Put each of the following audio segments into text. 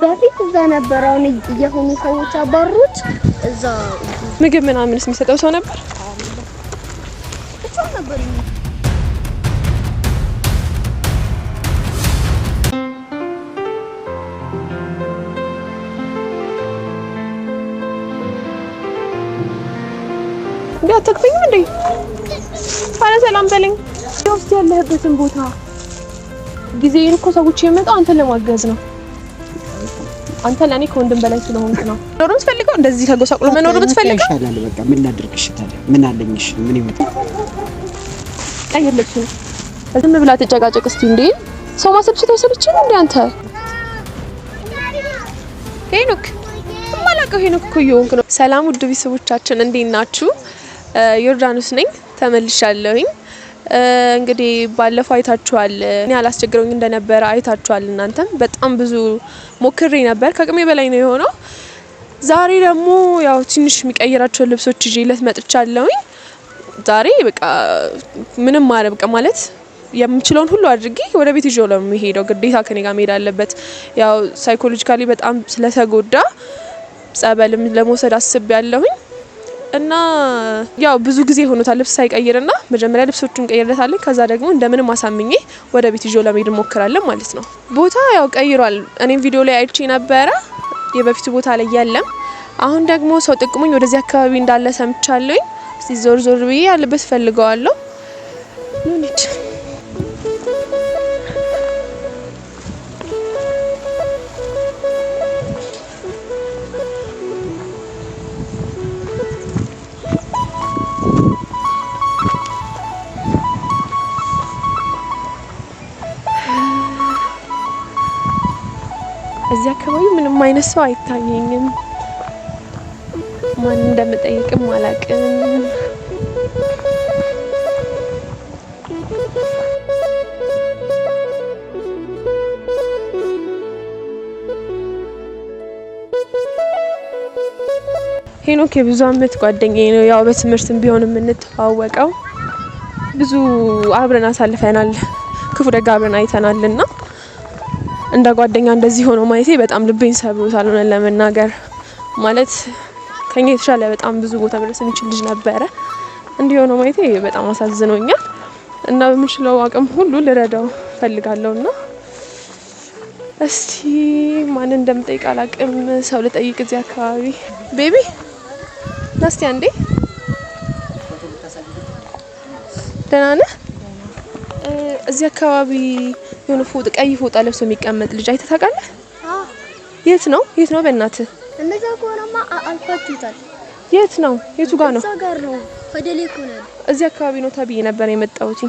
በፊት እዛ ነበር። አሁን የሆኑ ሰዎች አባሩት እዛ። ምግብ ምናምንስ የሚሰጠው ሰው ነበር? ብቻውን ነበር። እንዴ አታቅፈኝም እንዴ? አረ ሰላም በለኝ። ውስጥ ያለህበትን ቦታ ጊዜን እኮ ሰዎች የመጣው አንተን ለማገዝ ነው። አንተ ለእኔ ከወንድም በላይ ስለሆንክ ነው። መኖር የምትፈልገው እንደዚህ ተጎሳቁሎ መኖር የምትፈልገው ይሻላል። በቃ ምን ላድርግሽ ታዲያ? ምን አለኝሽ? ምን ይመጣል? ቀይር ልብሱን። ዝም ብላ ትጨቃጨቅ እስቲ። እንዴ ሰው ማሰልቸት አይሰለችም እንዴ አንተ? ሄኖክ የማላውቀው ሄኖክ እኮ እየሆንክ ነው። ሰላም ውድ ቤተሰቦቻችን እንዴት ናችሁ? ዮርዳኖስ ነኝ ተመልሻለሁኝ። እንግዲህ ባለፈው አይታችኋል፣ እኔ አላስቸግረኝ እንደነበረ አይታችኋል። እናንተም በጣም ብዙ ሞክሬ ነበር፣ ከአቅሜ በላይ ነው የሆነው። ዛሬ ደግሞ ያው ትንሽ የሚቀይራቸውን ልብሶች ይዤለት መጥቻለሁኝ። ዛሬ በቃ ምንም ማረብቀ ማለት የምችለውን ሁሉ አድርጌ ወደ ቤት ይዤው ለሚሄደው ግዴታ ከኔ ጋር መሄድ አለበት። ያው psychologically በጣም ስለተጎዳ ጸበልም ለመውሰድ አስቤያለሁኝ። እና ያው ብዙ ጊዜ ሆኖታል ልብስ ሳይቀይርና መጀመሪያ ልብሶቹን ቀይርለታለን። ከዛ ደግሞ እንደምንም አሳምኜ ወደ ቤት ይዤው ለመሄድ እንሞክራለን ማለት ነው። ቦታ ያው ቀይሯል። እኔም ቪዲዮ ላይ አይቼ ነበረ፣ የበፊቱ ቦታ ላይ የለም። አሁን ደግሞ ሰው ጥቅሙኝ ወደዚህ አካባቢ እንዳለ ሰምቻለሁኝ። እስቲ ዞር ዞር ብዬ ያለበት ፈልገዋለሁ። ኑኒች እዚህ አካባቢ ምንም አይነት ሰው አይታየኝም። ማን እንደምጠይቅም አላቅም። ሄኖክ የብዙ አመት ጓደኛዬ ነው። ያው በትምህርትም ቢሆን የምንተዋወቀው ብዙ አብረን አሳልፈናል፣ ክፉ ደግ አብረን አይተናል እና እንደ ጓደኛ እንደዚህ ሆኖ ማየቴ በጣም ልቤን ሰብሮታል። ሆነን ለመናገር ማለት ከኛ የተሻለ በጣም ብዙ ቦታ መድረስ የሚችል ልጅ ነበረ። እንዲህ ሆኖ ማየቴ በጣም አሳዝኖኛል እና በምችለው አቅም ሁሉ ልረዳው ፈልጋለሁ እና እስቲ ማንን እንደምጠይቅ አላቅም። ሰው ልጠይቅ እዚህ አካባቢ። Baby ና እስቲ አንዴ። ደህና ነህ? እዚህ አካባቢ የሆነ ፎጣ ቀይ ፎጣ ለብሶ የሚቀመጥ ልጅ አይተህ ታውቃለህ? የት ነው? የት ነው? በእናትህ እንደዛ ከሆነማ አልፋችሁታል። የት ነው? የቱ ጋር ነው? እዛ ጋር ነው። ወደ ላይ እኮ ነው ያለው። እዚህ አካባቢ ነው ተብዬ ነበር የመጣሁት።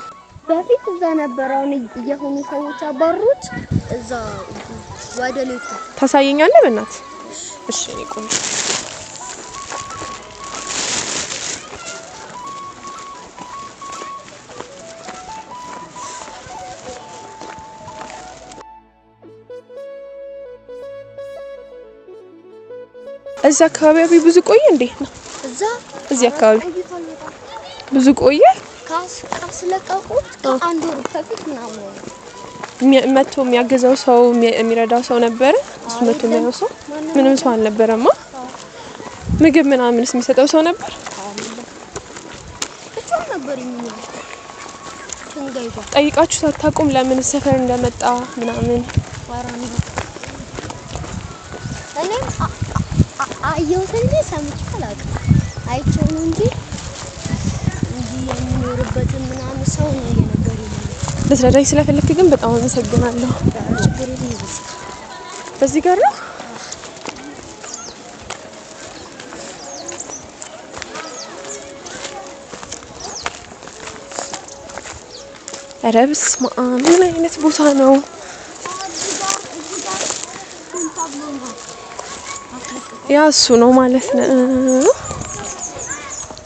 በፊት እዛ ነበር። አሁን የሆኑ ሰዎች አባሩት እዛ ወደ ላይ እኮ። ታሳየኛለህ በእናትህ? እሺ እኔ ቆንጆ እዚህ አካባቢ ብዙ ቆየ እንዴ? ነው እዛ እዚህ አካባቢ ብዙ ቆየ። ካስለቀቁት ከአንድ ወር በፊት ምናምን ነው። መጥቶ የሚያገዘው ሰው የሚረዳው ሰው ነበረ። እሱ መጥቶ የሚያየው ሰው ምንም ሰው አልነበረማ። ምግብ ምናምንስ የሚሰጠው ሰው ነበር? ብቻውን ነበር የሚኖረው። ድንጋይ ጋር ጠይቃችሁ አታውቁም? ለምን ሰፈር እንደመጣ ምናምን? እኔም አየሁት እንጂ ሰምቼ አላውቅም። አይቼው ነው እንጂ እንጂ የሚኖርበትን ምናምን ሰው ነው እየነገረኝ። ልትረዳኝ ስለፈለክ ግን በጣም አመሰግናለሁ። ችግር የለም። በዚህ ጋር ነው። ኧረ በስመ አብ ምን አይነት ቦታ ነው? ያ እሱ ነው ማለት ነው።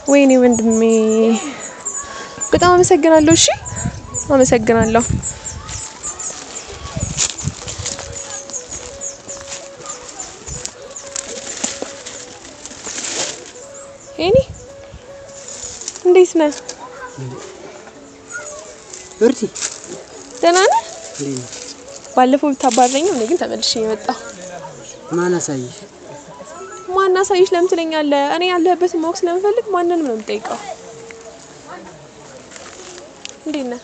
ወይኔ ወንድሜ በጣም አመሰግናለሁ። እሺ አመሰግናለሁ። ሄኒ እንዴት ነህ? እርቲ ደህና ነህ? ባለፈው ብታባረኝም እኔ ግን ተመልሼ የመጣሁ። ማን አሳይሽ? ማን አሳይሽ ለምን ትለኛለህ? እኔ ያለህበትን ማወቅ ስለምፈልግ ማንንም ነው የምጠይቀው። እንዴት ነህ?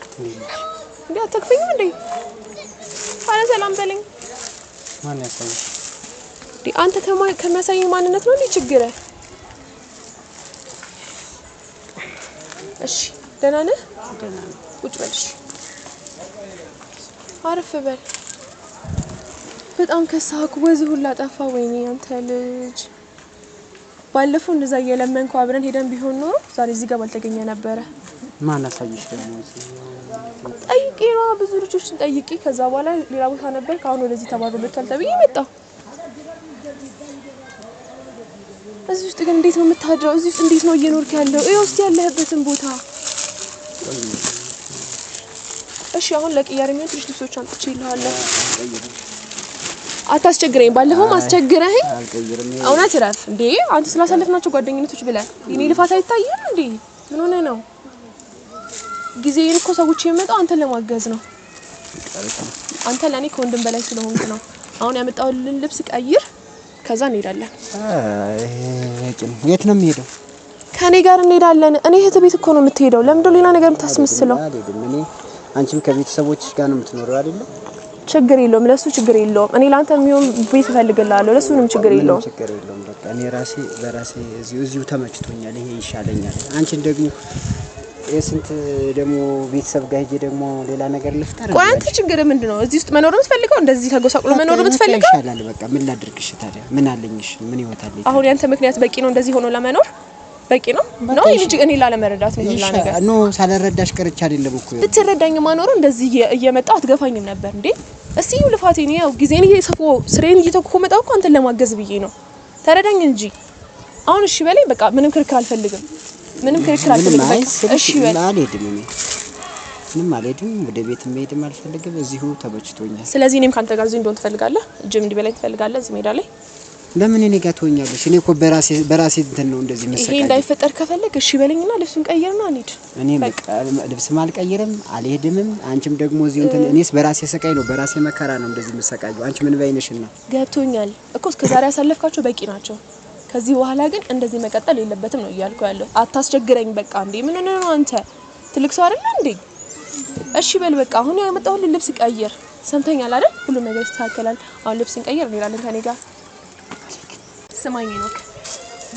እንዴ አታቅፈኝም እንዴ? አረ ሰላም በለኝ። ማን ያሳይሽ? እንዴ አንተ ከሚያሳየኝ ማንነት ነው እንዴ ችግርህ? እሺ ደህና ነህ? ደህና ነኝ። ቁጭ በል እሺ። አረፍ በል። በጣም ከሳክ፣ ወዝ ሁላ ጠፋ። ወይኔ አንተ ልጅ፣ ባለፈው እንደዛ እየለመንኩ አብረን ሄደን ቢሆን ኖሮ ዛሬ እዚህ ጋር ባልተገኘ ነበረ። ማን አሳይሽ ደግሞ? ጠይቄ ነዋ፣ ብዙ ልጆችን ጠይቄ፣ ከዛ በኋላ ሌላ ቦታ ነበር፣ ከአሁን ወደዚህ ተባሮ መጥቷል ተብዬ መጣሁ። እዚህ ውስጥ ግን እንዴት ነው የምታድረው? እዚህ ውስጥ እንዴት ነው እየኖርክ ያለው? ይኸው እስኪ ያለህበትን ቦታ። እሺ አሁን ለቅያሬ የሚሆን ትንሽ ልብሶች አምጥቼ ይልሃለሁ። አታስቸግረኝ። ባለፈውም አስቸግረኸኝ። አልቀይርም። እውነት እረፍ እንዴ! አንተ ስላሳለፍናቸው ጓደኝነቶች ብለህ የኔ ልፋት አይታይም እንዴ? ምን ሆነህ ነው? ጊዜዬን እኮ ሰዎች የመጣው አንተን ለማገዝ ነው። አንተ ለእኔ ከወንድም በላይ ስለሆንክ ነው። አሁን ያመጣሁልን ልብስ ቀይር፣ ከዛ እንሄዳለን። በቂ ነው። የት ነው የምሄደው? ከእኔ ጋር እንሄዳለን። እኔ እህት ቤት እኮ ነው የምትሄደው። ለምንድን ነው ሌላ ነገር የምታስመስለው? አልሄድም። እኔ አንቺም ከቤተሰቦችሽ ጋር ነው የምትኖረው አይደለ? ችግር የለውም፣ ለሱ ችግር የለውም። እኔ ለአንተ የሚሆን ቤት እፈልግልሃለሁ። ለሱ ምንም ችግር የለውም። ችግር የለውም። በቃ እኔ ራሴ በራሴ እዚሁ ተመችቶኛል። ይሄ ይሻለኛል። አንቺን ደግሞ የስንት ደግሞ ቤተሰብ ጋር ሄጄ ደግሞ ሌላ ነገር ልፍጠር። ቆይ አንተ ችግር ምንድን ነው? እዚህ ውስጥ መኖር የምትፈልገው? እንደዚህ ተጎሳቁሎ መኖር የምትፈልገው? ይሻላል። በቃ ምን ላድርግሽ ታዲያ? ምን አለኝሽ? ምን ህይወት አለኝ? አሁን ያንተ ምክንያት በቂ ነው እንደዚህ ሆኖ ለመኖር በቂ ነው ነው እንጂ እኔ ላለመረዳት ነው ይሁላ ነገር። No ሳልረዳሽ ቀርቼ አይደለም እኮ ብትረዳኝ ማኖሩ እንደዚህ እየመጣ አትገፋኝም ነበር እንዴ? እስቲ ይኸው ልፋቴን ያው ጊዜን እየሰፎ ስሬን እየተኩ መጣሁ እኮ አንተን ለማገዝ ብዬ ነው። ተረዳኝ እንጂ አሁን እሺ በለኝ። በቃ ምንም ክርክር አልፈልግም። ምንም ክርክር አልፈልግም። በቃ እሺ በል። አልሄድም፣ እኔ ምንም አልሄድም። ወደ ቤት መሄድም አልፈልግም። እዚሁ ተመችቶኛል። ስለዚህ እኔም ካንተ ጋር እዚሁ እንደሆን ትፈልጋለህ? ጅም እንዲበላኝ ትፈልጋለህ? እዚህ ሜዳ ላይ ለምን እኔ ጋር ትሆኛለሽ? እኔ እኮ በራሴ እንትን ነው እንደዚህ መሰቃየት። ይሄ እንዳይፈጠር ከፈለግ እሺ በለኝና ልብሱን ቀይርና እንሂድ። እኔ በቃ ልብስም አልቀይርም አልሄድምም። አንቺም ደግሞ እዚሁ እንትን እኔስ በራሴ ስቃይ ነው በራሴ መከራ ነው እንደዚህ መሰቃየው። አንቺ ምን ባይነሽና? ገብቶኛል እኮ እስከዛሬ ያሳለፍካቸው በቂ ናቸው። ከዚህ በኋላ ግን እንደዚህ መቀጠል የለበትም ነው እያልኩ ያለው። አታስቸግረኝ በቃ። እንዴ ምን ሆነህ ነው አንተ? ትልቅ ሰው አይደለ እንዴ? እሺ በል በቃ። አሁን ያመጣሁልህ ልብስ ቀይር። ሰምተኛል አይደል? ሁሉም ነገር ይስተካከላል። አሁን ልብስን ቀይር እንሄዳለን ከኔ ጋር። ስማኝ ሄኖክ፣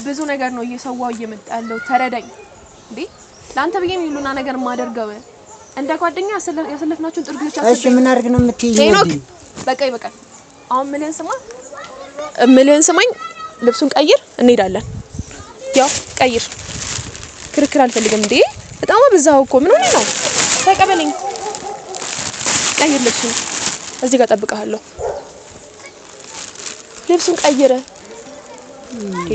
ብዙ ነገር ነው እየሰዋው እየመጣ ያለው። ተረዳኝ እንዴ። ለአንተ ብዬ ነው ሁሉና ነገር የማደርገው። እንደ ጓደኛ ያሰለፍናቸውን ጥሩ ጊዜዎች እሺ ምን አድርግ ነው የምትይኝ? ሄኖክ በቃ ይበቃል። አሁን ምልህን ስማ፣ ምልህን ስማኝ። ልብሱን ቀይር እንሄዳለን። ያው ቀይር። ክርክር አልፈልግም። እንዴ በጣም አበዛኸው እኮ ምን ሆነህ ነው? ተቀበለኝ። ቀይር ልብሱን። እዚህ ጋር እጠብቅሃለሁ። ልብሱን ቀይር። እንዴ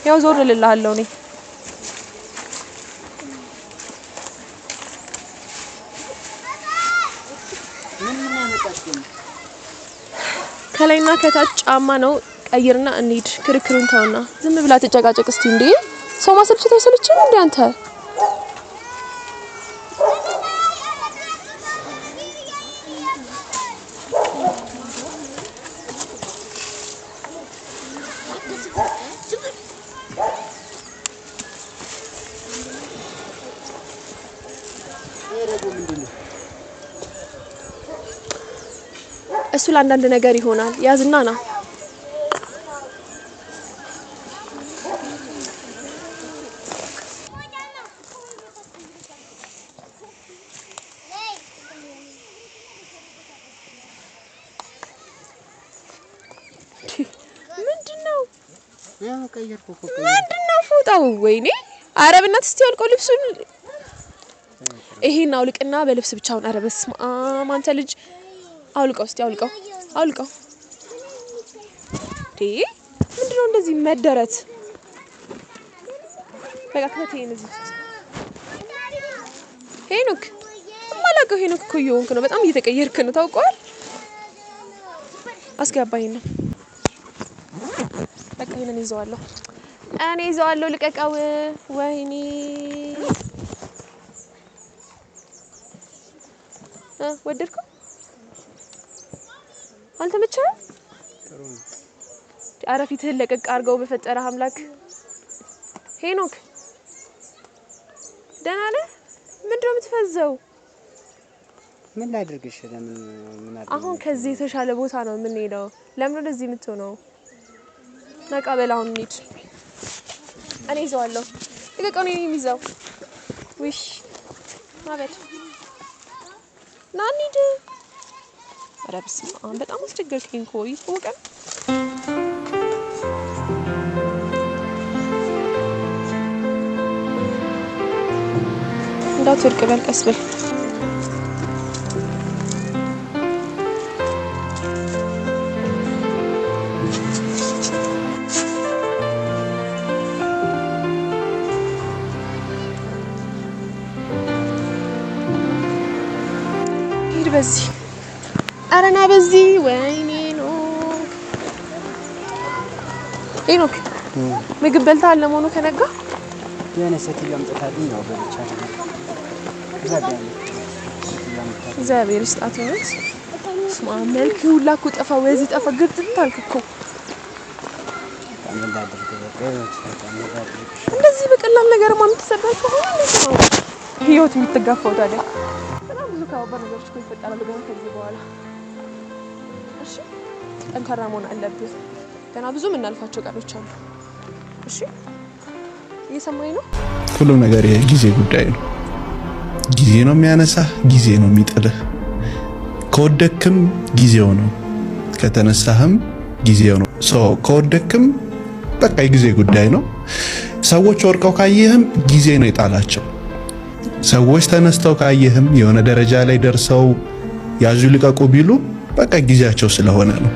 ያው ዞር እልልሃለሁ እኔ። ከላይና ከታች ጫማ ነው። ቀይርና እንሂድ። ክርክሩን ተውና ዝም ብላ ተጨቃጨቅ እስቲ። እንዴ ሰው ማሰልቸት አይሰለችም እንዴ አንተ? እሱ ለአንዳንድ ነገር ይሆናል። ያዝና ና። ምንድነው? ምንድነው ፎጣው? ወይኔ ኧረ በእናትህ እስቲ አውልቀው ልብሱን። ይሄን አውልቅና በልብስ ብቻውን። ኧረ በስመ አብ አንተ ልጅ አውልቀው እስቲ አውልቀው፣ አውልቀው። እንዴ ምንድነው እንደዚህ መደረት? በቃ ክፈት ይሄን እዚህ ውስጥ። ሄኖክ የማላውቀው ሄኖክ እኮ እየሆንክ ነው። በጣም እየተቀየርክ ነው ታውቀዋል። አስገባ ይሄንን። በቃ ይሄንን ይዘዋለሁ እኔ ይዘዋለሁ። ልቀቀው። ወይኔ ወደድከው? አልተመቸህም? ጥሩ ነው። ኧረ ፊትህን ለቀቅ አድርገው በፈጠረህ አምላክ። ሄኖክ ደህና ነህ? ምንድን ነው የምትፈዘው? ምን ላድርግሽ? ለምን ምን አድርግ? አሁን ከዚህ የተሻለ ቦታ ነው የምንሄደው። ለምን ወደዚህ የምትሆነው? ነቃ በል አሁን እንሂድ። እኔ ይዘዋለሁ። ልቀቀው፣ እኔ ነኝ የሚይዘው። ውይ ማበድ ና እንሂድ። ኧረ በስመ አብ በጣም አስቸገርከኝ እኮ ይታወቃል። እንዳትወድቅ በል፣ ቀስ በል። ሂድ በዚህ። ኧረ ና በዚህ። ወይኔ ሄኖክ፣ ሄኖክ ምግብ በልተሃል ለመሆኑ ከነጋ? የሆነ ሴትዮ አምጥታልኝ ነው በልቻለሁ። እዛ ጋር ያለችው ሴትዮ አምጥታልኝ። እግዚአብሔር ይስጣት። እውነት ስማ፣ መልክ ሁላ እኮ ጠፋ፣ ወዚህ ጠፋ፣ ግርጥት አልክ እኮ። በቃ ምን ላድርግ? በቃ ህይወት በቃ ምን ላድርግሽ? እንደዚህ በቀላል ነገር የምትሰበር ከሆነ እንዴት ነው ህይወት የምትጋፋው ታዲያ? በጣም ብዙ ከባባድ ነገሮች እኮ ይፈጠራሉ ገና ከዚህ በኋላ። እሺ ጠንካራ መሆን አለብህ። ገና ብዙ የምናልፋቸው ቀኖች አሉ። እሺ እየሰማኝ ነው? ሁሉም ነገር የጊዜ ጉዳይ ነው። ጊዜ ነው የሚያነሳህ፣ ጊዜ ነው የሚጥልህ። ከወደክም ጊዜው ነው፣ ከተነሳህም ጊዜው ነው። So ከወደክም በቃ የጊዜ ጉዳይ ነው። ሰዎች ወድቀው ካየህም ጊዜ ነው የጣላቸው። ሰዎች ተነስተው ካየህም የሆነ ደረጃ ላይ ደርሰው ያዙ ልቀቁ ቢሉ በቃ ጊዜያቸው ስለሆነ ነው።